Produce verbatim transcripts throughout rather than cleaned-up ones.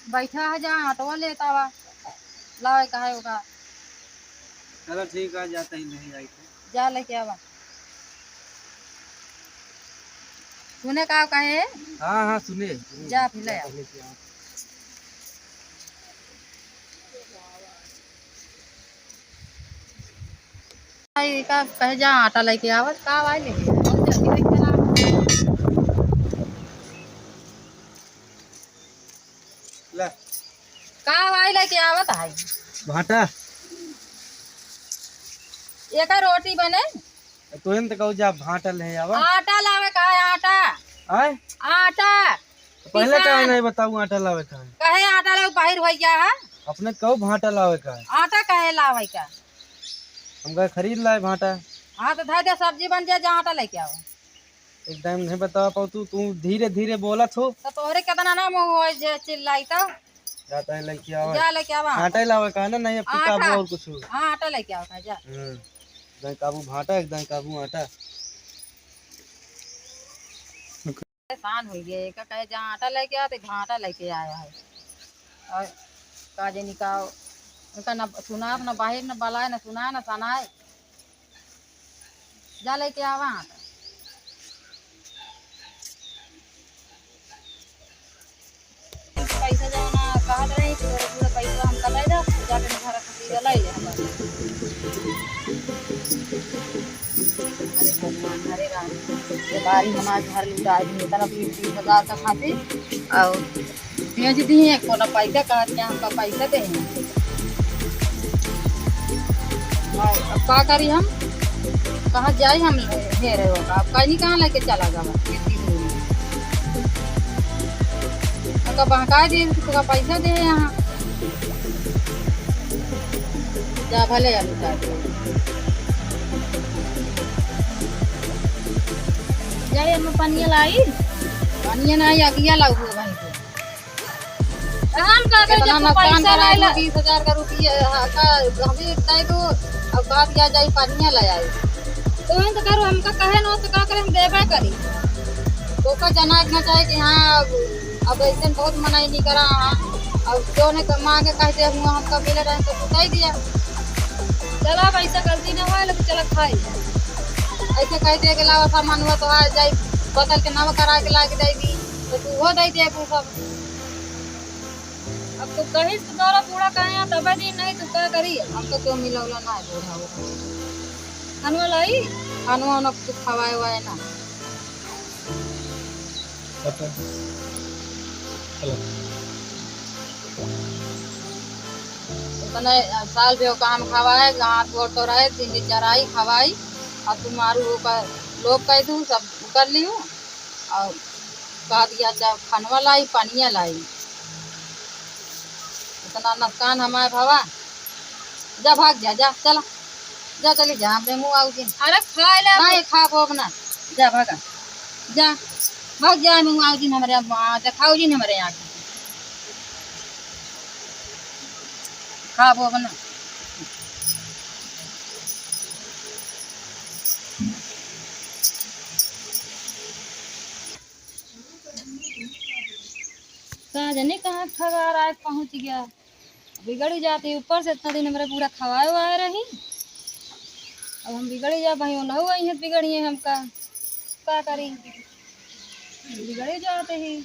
बैठा है, जा आटवा लेता बा, लावे का है ओका। चलो ठीक है, जाते ही नहीं आई थे। जा लेके आवा। सुने का कहे? हाँ, हाँ, सुने। जा फिर ले आ। भाई का कहे जा आटा लेके आवत, का भाई लेके? बहुत जल्दी लेके आ। ले। का भाई लेके आवत है? भाटा। एका रोटी बने? तोहन त कहू जा भाटा ले आवा। आटा लावे का है, आटा? आय? आटा। पहले किसान। काहे नहीं बताऊ आटा लावे का है? कहे आटा लावे बाहिर होइ गया है। अपने कहू भाटा लावे का है? आटा कहे लावे का? हम कहे खरीद लाए भाटा। हाँ तो धर दे, सब्जी बन जाए, जा आटा लेके आओ। एकदम नहीं बता पाऊ तू, तू धीरे धीरे बोलत हो। तो तोहरे कितना ना मुँह हो जे चिल्लाई तो। जाता है लेके आवा। जा लेके आवा। आटा ही लावे का है ना, नहीं अब आटा। किताब और कुछ हो। हाँ, आटा लेके आओ, जा। हम्म। एकदम काबू भाटा, एकदम काबू आटा। परेशान हो गए, एका कहे जहाँ आटा लेके आते, वहाँ आटा लेके आया है। और का जानी का, उनका ना सुनात, ना बाहिर, ना बलाए, ना सुनाए, ना सनाए। जा लेके आवा आटा। पैसा जौन कहत रही कि तोरे पूरा पैसा हम कटाई दे, जाके घर खातिर ले ले हमारे। अरे भगवान, हरे राम, ये बारी हमार घर लुटा दी, इतना बीस, बीस हजार का खातिर, और भेज दी है, कोनो पैसा कहत के हमका पैसा दे हैं। और अब का करी हम, कहाँ जाई हम, हे रहे होगा, अब कहीं कहाँ लेके चला गवा, इतनी दूर में। हमका बहकाए दे, तो का पैसा दे यहाँ। जा भले आलू काट दे। जाए हम पनिया लाई। पनिया ना आई, अगिया लाऊ हो भाई को। हम का करे कितना जब नुकसान पैसा करा लाई दो, ला- बीस हजार का रुपया, हाँ, का, अभी दे दो, अब बात या जाई पनिया ले आई। तो हम तो करो, हमका कहे न, तो का करे, हम देबे करी। तो का जना इतना चाहे कि हाँ, अब, अब ऐसे बहुत मनाई नहीं करा, हाँ। अब जो ने क-, मांगे कह दे, हुआ हमका मिले रहे तो बताई दिया। चला, अब ऐसा गलती ना होए, लेकिन चला खाई। ऐसे कह दे के लावा सामान हुआ तो आ जाई, बदल के नवा करा के ला के दे दी, तो तू हो दे दे तू सब। अब तू कहीं से तोरा बूढ़ा कहे हैं, तबे दिन नहीं, तू का करी? हम तो क्यों मिलौला ना है बूढ़ा हो। खानवा लाई? खानवा उनका कुछ खवाए वाए ना। अच्छा। चलो। उतने साल भी ओका हम खवाए, गाँव तोड़ तो रहे, तीन दिन चराई, खवाई, और तू मारू ओका लोग कह दू, सब कर लियो, और कह दिया, "जा खनवा लाई, पनिया लाई।" इतना नुकसान हमारे भवा। जा भाग जा, जा, चला। जा, चली जा, हमरे मुँह आऊ जिन। अरे, खाए ले। नहीं, खाबो अब ना। जा, भागा। जा, भाग जा, मुँह आऊ जिन हमरे, आ, देखाऊ जिन हमरे यहाँ के। खाबो अब ना। का जाने कहाँ खगार आए पहुँच गया। बिगड़ी जाती ऊपर से, इतना दिन हमरे पूरा खवाए हुआ रही, अब हम बिगड़ी जा भाई, उनहु आई है बिगड़िए हमका, का करी, बिगड़ी जाते ही।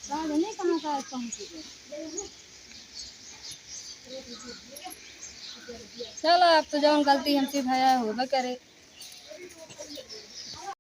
का जाने कहाँ का आज पहुँच गया। चला, अब तो जौन गलती हमसे भया होबे करे।